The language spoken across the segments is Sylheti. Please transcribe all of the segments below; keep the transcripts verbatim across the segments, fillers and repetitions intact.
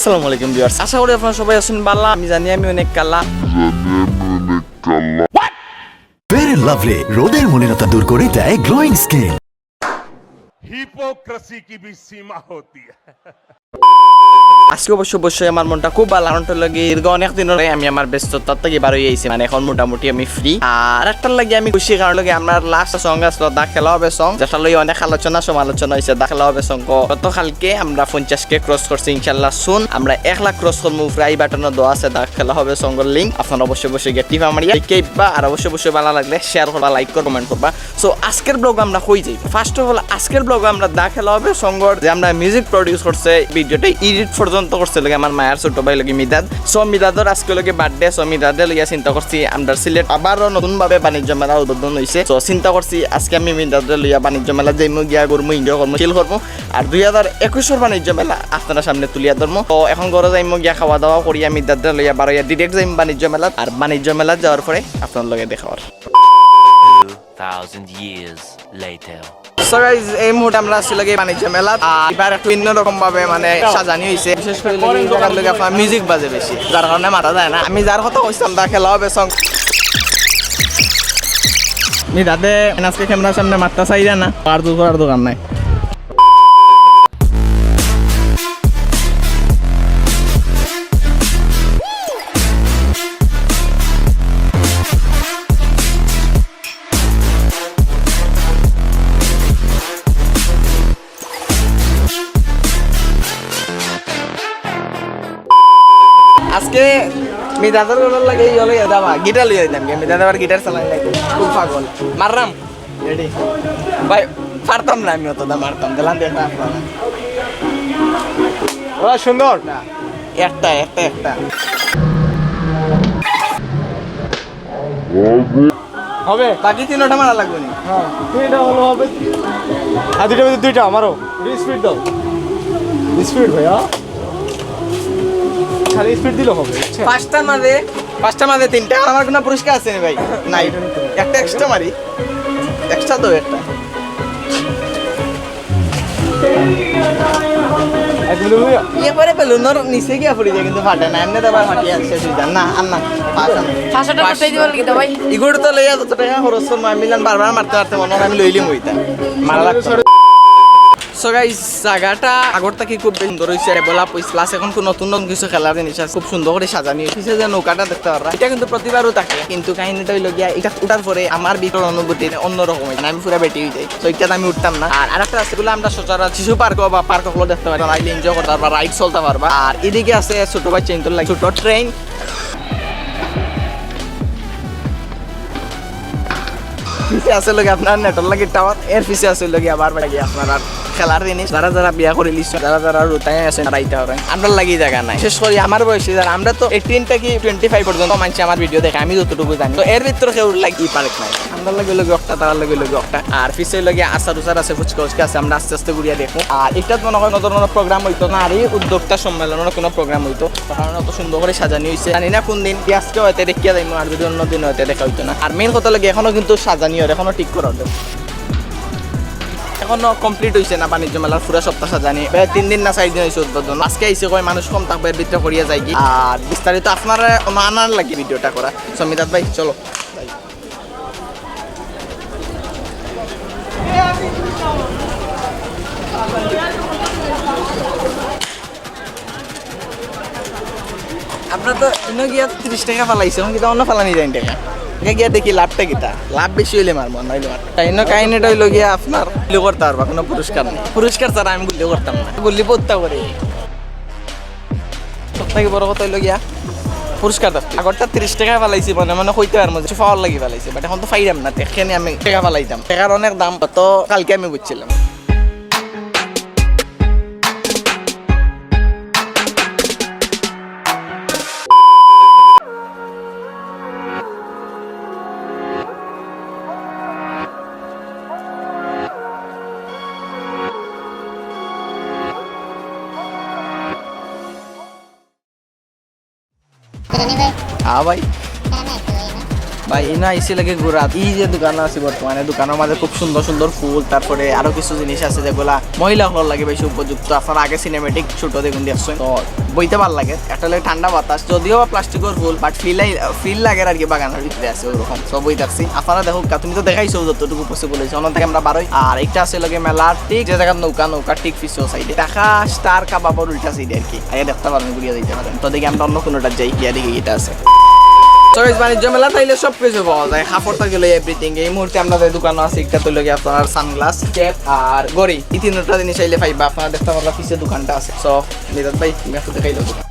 আসসালামু আলাইকুম ভিউয়ার্স, আশা করি আপনারা সবাই আছেন ভালা। আমি জানি আমি অনেক কালা। ফেয়ার অ্যান্ড লাভলি রোদের মলিনতা দূর করে দেয় গ্লোয়িং স্কিন। हिपोक्रेसी की भी सीमा होती है। আজকে অবশ্য অবশ্যই আমার মনটা খুব ভালা, কারণটা লাগি দীর্ঘ অনেক দিন ধরে আমি আমার ব্যস্ততার থাকি বার অইয়া আইছি। মানে এখন মোটামুটি আমি ফ্রি। আর একটার লাগি আমি খুশি, কারণ লাগি আমরার লাস্ট সং আসলো দা খেলা হবে সং, যেটা লই অনেক আলোচনা সমালোচনা অইছে। দা খেলা হবে সং গতকালকে আমরা পঞ্চাশ কে ক্রস করছি, ইনশাল্লাহ সুন আমরা এক লাখ ক্রস করমু। উপরে আই বাটনো দেওয়া আছে দা খেলা হবে সঙ্গর লিংক, আপনারা অবশ্যই অবশ্যই গিয়া টিপা মারিয়া দেখবা। আর অবশ্যই অবশ্যই ভালা লাগলে শেয়ার করবা, লাইক করবা, কমেন্ট করবা। সো আজকের ব্লগ আমরা কই যাই? ফার্স্ট অফ অল আজকের ব্লগ আমরা দা খেলা হবে সঙ্গর যে আমরা মিউজিক প্রডিউস করছে, ভিডিওটা এডিট পর্যন্ত করছে লগে আমার মায়ার ছোট ভাই লগে মিদাদ। সো মিদাদর আজকে লগে বার্থডে, সো মিদাদে লইয়া চিন্তা করছি আমরা সিলেট আবারও নতুন ভাবে বাণিজ্য মেলা উদ্বোধন অইছে। সো চিন্তা করছি আজকে আমি মিদাদে লইয়া বাণিজ্য মেলা যাইমু, গিয়া ঘুরমু, এনজয় করমু, চিল করমু। আর দুই হাজার একুশর বাণিজ্য মেলা আপনারা সামনে তুলিয়া ধরমু। তো এখন ঘরো যাইমু, গিয়া খাওয়া দাওয়া করিয়া মিদাদে লইয়া বারইয়া ডিরেক্ট যাইমু বাণিজ্য মেলাত। আর বাণিজ্য মেলাত যাওয়ার পরে আপনার লগে দেখা or. Thousand years later. So guys, এই মুহূর্তে আমরা আছি লগে বাণিজ্য মেলাত। আর এবার একটু ভিন্ন রকম ভাবে মানে সাজানি অইছে, বিশেষ করি লগে এই জাগার লগে আপনার মিউজিক বাজে বেশি, যার কারণে মাতা যায় না। আমি যার কথা কইছিলাম দা খেলা হবে সং, মিদাদে আজকে ক্যামেরার সামনে মাততা চাইরা না, আর দূর করার দরকার নাই। আজকে মিদাদর গলার লাগে এই হলো দাবা গিটার লইয়া যাইতাম গিয়া, মিদাদ আবার গিটার চালাই লাগে, খুব পাগল। মাররাম রেডি ভাই, পারতাম না আমি অতটা মারতাম, দিলাম দিয়ে একটা আসলো না। ওরা সুন্দর। একটা একটা একটা হবে। বাকি তিনটা মারা লাগবে নি। হ্যাঁ, তিনটা হলো হবে। আর দুইটা মধ্যে দুইটা আমারও। স্পিড দাও। স্পিড ভাইয়া। খালি স্পিড দিলে হবে, বুঝছেন? পাঁচটার মাঝে, পাঁচটার মাঝে তিনটা। আমার কোনো পুরস্কার আছে নি ভাই? নাই। একটা এক্সট্রা মারি। এক্সট্রা তো একটা। এক মিনিট ভাইয়া। ইয়ে করে বেলুনর নিচে গিয়া পড়ি যায় কিন্তু ফাটে না। এমনি তো আবার ফাটিয়া শেষ অই যায়। না, আর না। পাঁচ আনা। পাঁচশো টাকা পাঠাই দিবার লাগি তো ভাই। ইগোর তো লইয়া যত টাকা খরচ করবো, আমি মিলান বারবার মারতে মারতে মনে হয় আমি লইলিম ওইটা। মারা লাগতো না। সো গাইস, জাগাটা আগর থাকি খুব বেশি সুন্দর অইছে, ডেভেলপ অইছে, প্লাস এখন খুব নতুন নতুন কিছু খেলার জিনিস আছে, খুব সুন্দর করি সাজানি অইছে। পিছে যে নৌকাটা দেখতে পাররা, এটা কিন্তু প্রতিবারও থাকে, কিন্তু কাহিনীটা অইলো গিয়া এটা উঠার পরে আমার ভিতর অনুভূতি অন্যরকম অইছে, মানে আমি পুরা বেটি অই যাই। তো এটা আমি উঠতাম না। আর আরেকটা আছে, এগুলো আমরা সচরাচর শিশু পার্ক বা পার্ক গুলো দেখতে পারবা, আইলে এনজয় করতে পারবা, রাইড চলতে পারবা। আর এদিকে আছে ছোট বাচ্চা ইন্তর লাগি ছোট ট্রেন। পিছে আছে লগে আপনার নেটর লাগি টাওয়ার, এর পিছে আছে লগে আবার বাকি আপনার আর খেলার জিনিস। যারা যারা বিয়া করে লিছো, যারা যারা রুতায় আছে, তারা আইতে পারেন। আমরা লাগি জাগা নাই, বিশেষ করি আমার বয়সী যারা, আমরা তো এইটিন থাকি টোয়েন্টি ফাইভ পর্যন্ত মানছি আমার ভিডিও দেখে, আমি যতটুকু জানি। তো এর ভিতরে কেউ লাগি পারে নাই। আমরা লগে লগে একটা, তার লগে লগে একটা। আর পিছে লগে আচার উচার আছে, ফুচকা উচকা আছে, আমরা আস্তে আস্তে ঘুরিয়া দেখবো। আর এটা মনে হয় কোনো ধরনের প্রোগ্রাম হইতো না, আর এই উদ্যোক্তা সম্মেলনের কোনো প্রোগ্রাম হইতো, কারণ অত সুন্দর করে সাজানি হইছে। জানি না কোন দিন, কি আজকে হয়তো দেখিয়া যাইমু, আর যদি অন্য দিন হয়তো দেখা হইতো না। আর মেইন কথা লাগে এখনো কিন্তু সাজানি হয়, এখনো ঠিক করার দরকার। এখনো কমপ্লিট হইছে না বাণিজ্য মেলার পুরা সপ্তাহ সাজানি, প্রায় তিন দিন না চার দিন হইছে উদ্বোধন। আজকে আইছে কয় মানুষ কম থাকবে, এর ভিতরে করিয়া যাই কি। আর বিস্তারিত আপনারা আনার লাগি ভিডিওটা করা। সমিতাভ ভাই, চলো। আমরা তো ইনো গিয়া তিরিশ টাকা ফালাইছি, এখন কিতা অন্য ফালানি যায় টাকা। আগে গিয়া দেখি লাভটা কিতা, লাভ বেশি হইলে মারবো, নাইলে মারবো। তাই ইনো কাহিনীটা হইলো গিয়া আপনার গুল্লি করতে পারবা, কোনো পুরস্কার নেই। পুরস্কার ছাড়া আমি গুল্লি করতাম না, গুল্লি পড়তা করে। সব থাকি বড় কথা হইলো গিয়া পুরস্কার থাকতো। আগরটা তিরিশ টাকা ফালাইছি, মনে মনে কইতে পারমু যে কিছু পাওয়ার লাগি ফালাইছি, বাট এখন তো পাইরাম না, দেখে নি আমি টাকা ফালাইতাম। টাকার অনেক দাম, তো কালকে আমি বুঝছিলাম। हाँ भाई। ভাই, ইনো আইছি লাগে ঘুরাত। এই যে দোকান আছে বর্তমানে, দোকানর মাঝে খুব সুন্দর সুন্দর ফুল, তারপরে আরো কিছু জিনিস আছে যেগুলা মহিলা অকলর লাগি বেশি উপযুক্ত। আপনারা আগে সিনেমেটিক শুটও দেখুন দেখছেন, তো বইতে ভালা লাগে। একটা লাগে ঠান্ডা বাতাস, যদিও বা প্লাস্টিকর ফুল, বাট ফিল ফিল লাগে আর কি, বাগানর ভিতরে আছে ওরকম। তো বই দেখছি, আপনারা দেখুক, তুমি তো দেখাইছো যতটুকু পসিবল হয়েছে। অন্য থেকে আমরা বারোই। আর একটা আছে লগে মেলার ঠিক যে জায়গার নৌকা, নৌকার ঠিক পিছু সাইডে ঢাকা স্টার কাবাবর উল্টা সাইডে আর কি। আগে দেখতে পারেন, ঘুরিয়ে দিতে পারেন। তো দেখি আমরা অন্য কোনোটা যাই, গিয়া দেখি এটা আছে। তো গাইস, বাণিজ্য মেলা তাইলে সব কিছু পাওয়া যায়, কাপড় থাকি লই এভরিথিং। এই মুহূর্তে আমরা যে দোকানে আছি, একটা তো লগে আপনার সানগ্লাস, ক্যাপ আর ঘড়ি, এই তিনটা জিনিস আইলে পাইবা। আপনারা দেখতে পারলা পিছে দোকানটা আছে। সো নিজাত ভাই, তুমি একটু দেখাই দাও দোকান।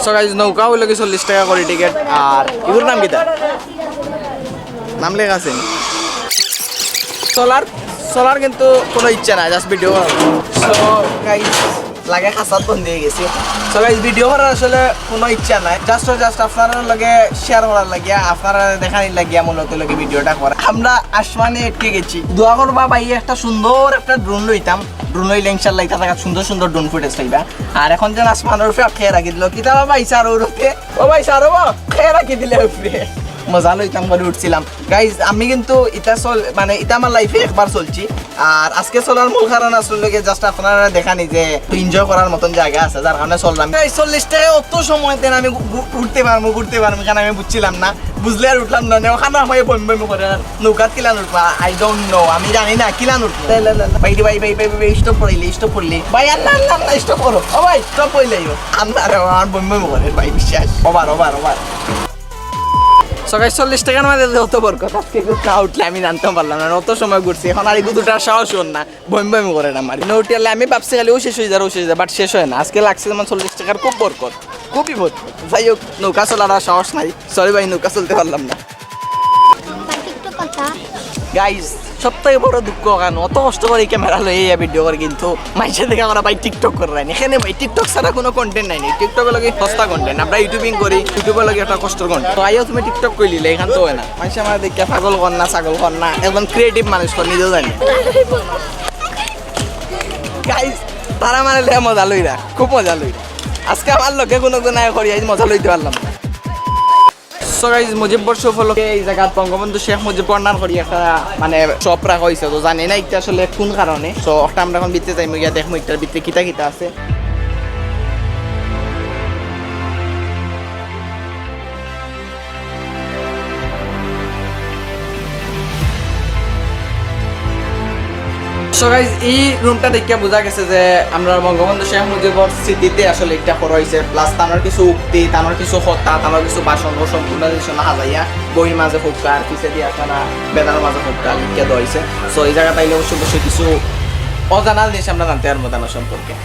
সো গাইস, নৌকা হইল কি চল্লিশ টাকা করে টিকিট। আর এগুলোর নাম কিতা? নাম লেখা আছে। চলার, চলার কিন্তু কোনো ইচ্ছা নাই, জাস্ট ভিডিও করা। সো গাইস, লাগে খাসাত বন্ধ হয়ে গেছি। সো গাইস, ভিডিও করার আসলে কোনো ইচ্ছা নাই, জাস্ট জাস্ট আপনারা লগে শেয়ার করার লাগিয়া, আপনারা দেখানির লাগিয়া মূলত লগে ভিডিওটা করা। আমরা আসমানে আটকে গেছি, দোয়া করবা ভাই, একটা সুন্দর একটা ড্রোন লইতাম। ড্রোন লইলে ইনশাল্লাহ এটা থাকা সুন্দর সুন্দর ড্রোন ফুটেজ পাইবা। আর এখন যেন আসমানের উপরে আটকে রাখি দিল, কিতা বা ভাই স্যার ওর উপরে, ও ভাই স্যার, ও খেয়ে রাখি দিলে উপরে। মজা লইতাম বলে উঠছিলাম। গাইস, আমি কিন্তু ইটা চল-, মানে, ইটা আমার লাইফে একবার চলছি। আর আজকে চলার মূল কারণ আসলে কি, জাস্ট আপনারা দেখানি যে একটু এনজয় করার মতন জায়গা আছে, যার কারণে চললাম। এই চল্লিশ টাকায় অত সময় দেন আমি ঘু-, ঘু-, উঠতে পারবো, ঘুরতে পারবো, কেন আমি বুঝছিলাম না, বুঝলে আর উঠলাম না। ওখানে আমাকে বমি বমি করে আর নৌকাত কিলান উঠবা, আই ডোন্ট নো, আমি জানি না কিলান উঠবো। লে, লে, লে, লে। ভাই রে, ভাই, ভাই, ভাই, ভাই, স্টপ করিলে, স্টপ করিলে। ভাই, আল্লাহ, আল্লাহ, আল্লাহ, স্টপ করো। ও ভাই, স্টপ করিলে। আল্লাহ রে, আমার বমি বমি করে ভাই, বিশ্বাস। Over, over, over. সকাল চল্লিশ টাকার মাঝে যে অত বরকত, আজকে একটু না উঠলে আমি জানতাম পারলাম না, অত সময় ঘুরছি, এখন আর এগুলো উঠার সাহস হন না, বমি বমি করে না মারি। না উঠলে আমি ভাবছি খালি ও শেষ হয়ে যার, ও শেষ হয়ে যার, বাট শেষ হয় না। আজকে লাগছে যেমন চল্লিশ টাকার খুব বরকত, খুবই বরকত। যাই হোক, নৌকা চলার আর সাহস নাই, সরি ভাই, নৌকা চলতে পারলাম না। গাইস, সব থেকে বড় দুঃখ কেন, অত কষ্ট করে ক্যামেরা লই এই ভিডিও করে, কিন্তু মাইসে দেখা আমরা ভাই টিকটক করে রাখি। এখানে ভাই টিকটক ছাড়া কোনো কন্টেন্ট নাই, টিকটক লাগে সস্তা কন্টেন্ট। আমরা ইউটিউবিং করি, ইউটিউবের লাগে একটা কষ্টর কন্টেন্ট। তো আইও তুমি টিকটক কইলিলে, এখান তো হয় না। মাইসে আমার দেখে পাগল কর না, ছাগল কর না, একদম ক্রিয়েটিভ মানুষ কর, নিজেও জানি। গাইস, তারা মানে লইয়া মজা লইরা, খুব মজা লইরা। আজকে আমার লগে কোনো জন আয় করি, আজ মজা লইতে পারলাম না। সো গাইস, মুজিব বর্ষ উপলক্ষে এই জায়গাত বঙ্গবন্ধু শেখ মুজিব কর্নার করি একটা, মানে, শপ রাখা হয়েছে। তো জানি না এটা আসলে কোন কারণে। তো ওটা আমরা এখন ভিতরে যাইমু, গিয়া দেখমু একটার ভিতরে কিতা কিতা আছে। সো গাইস, এই রুমটা দেখে বোঝা গেছে যে আমরা বঙ্গবন্ধু শেখ মুজিবর স্মৃতিতে আসলে একটা করা হয়েছে, প্লাস তানোর কিছু উক্তি, তানোর কিছু কথা, তানোর কিছু ভাষণ ও সম্পূর্ণ জিনিস না হাজাইয়া বইর মাঝে হোক আর পিছে দিয়ে আপনারা বেদানোর মাঝে হোক আর লিখিয়া দেওয়া হয়েছে। সো এই জায়গাটা আইলে অবশ্যই অবশ্যই কিছু অজানা জিনিস আমরা জানতে পারবো তানোর সম্পর্কে।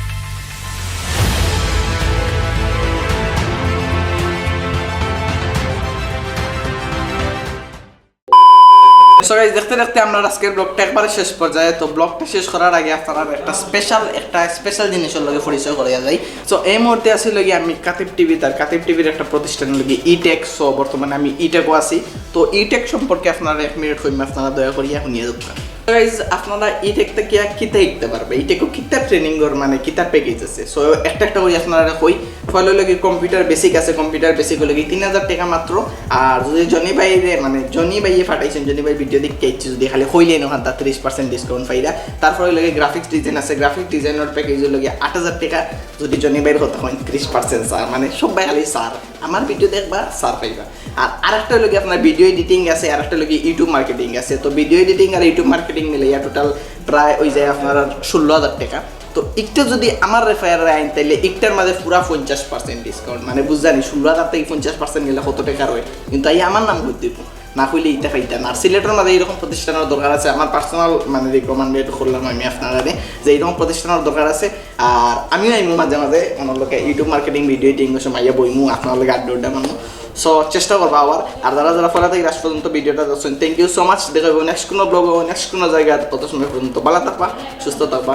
সো গাইস, দেখতে দেখতে আমরা আজকের ব্লগটা একবারে শেষ পর্যায়ে। তো ব্লগটা শেষ করার আগে আপনারা একটা স্পেশাল, একটা স্পেশাল জিনিসের লগে পরিচয় করিয়া যাই। তো এই মুহূর্তে আছি লগে আমি কাতিব টিভি, তার কাতিব টিভির একটা প্রতিষ্ঠান লগে ইটেক। সো বর্তমানে আমি ইটেকও আছি। তো ইটেক সম্পর্কে আপনারা এক মিনিট কইম, আপনারা দয়া করিয়া শুনিয়া যাবেন। গাইস, আপনারা ইটেক থেকে কিতা শিখতে পারবে, ইটেকও কিতা ট্রেনিং ওর, মানে কিতা প্যাকেজ আছে। সো একটা একটা করি আপনারা কই। ফলে লগে কম্পিউটার বেসিক আছে, কম্পিউটার বেসিক হলে কি তিন হাজার টাকা মাত্র। আর যদি জনি ভাইরে, মানে জনি ভাইয়ে ফাটাইছেন, জনি ভাই ভিডিও দেখতে ইচ্ছে, যদি খালি হইলে ওখান তার তিরিশ পার্সেন্ট ডিসকাউন্ট পাইরা। তারপরে লগে গ্রাফিক্স ডিজাইন আছে, গ্রাফিক ডিজাইনের প্যাকেজ লগে আট হাজার টাকা। যদি জনি ভাইর কথা হয় তিরিশ পার্সেন্ট স্যার, মানে সব ভাই খালি স্যার, আমার ভিডিও দেখবা স্যার পাইবা। আর আরেকটা হলো কি আপনার ভিডিও এডিটিং আছে, আর একটা হলো কি ইউটিউব মার্কেটিং আছে। তো ভিডিও এডিটিং আর ইউটিউব মার্কেটিং মিলাইয়া টোটাল প্রায় ওই যায় আপনার ষোলো হাজার টাকা। তো একটা যদি আমার রেফারের আইন, তাইলে একটার মাঝে পুরা পঞ্চাশ পার্সেন্ট ডিসকাউন্ট, মানে বুঝ জানি ষোলো হাজার থেকে পঞ্চাশ পার্সেন্ট গেলে কত টাকা রয়, কিন্তু এই আমার নাম করতে দিব। না হইলে ইটা পাইতা না। আর সিলেটের মাঝে এরকম প্রতিষ্ঠানের দরকার আছে, আমার পার্সোনাল মানে রিকমেন্ডেড করলাম আমি আপনারা যে এইরকম প্রতিষ্ঠানের দরকার আছে। আর আমিও আইমু মাঝে মাঝে ওনার লোকে ইউটিউব মার্কেটিং, ভিডিও এডিটিং সময় আইয়া বইমু, আপনার লোকে আড্ডা উড্ডা মারমু। সো চেষ্টা করবা আবার। আর যারা যারা ফলো থেকে লাস্ট পর্যন্ত ভিডিওটা দেখছেন, থ্যাংক ইউ সো মাচ। দেখা হবে নেক্সট কোনো ব্লগ, নেক্সট কোনো জায়গায়। তত সময় পর্যন্ত ভালো থাকবা, সুস্থ থাকবা।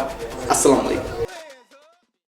আসসালামু আলাইকুম।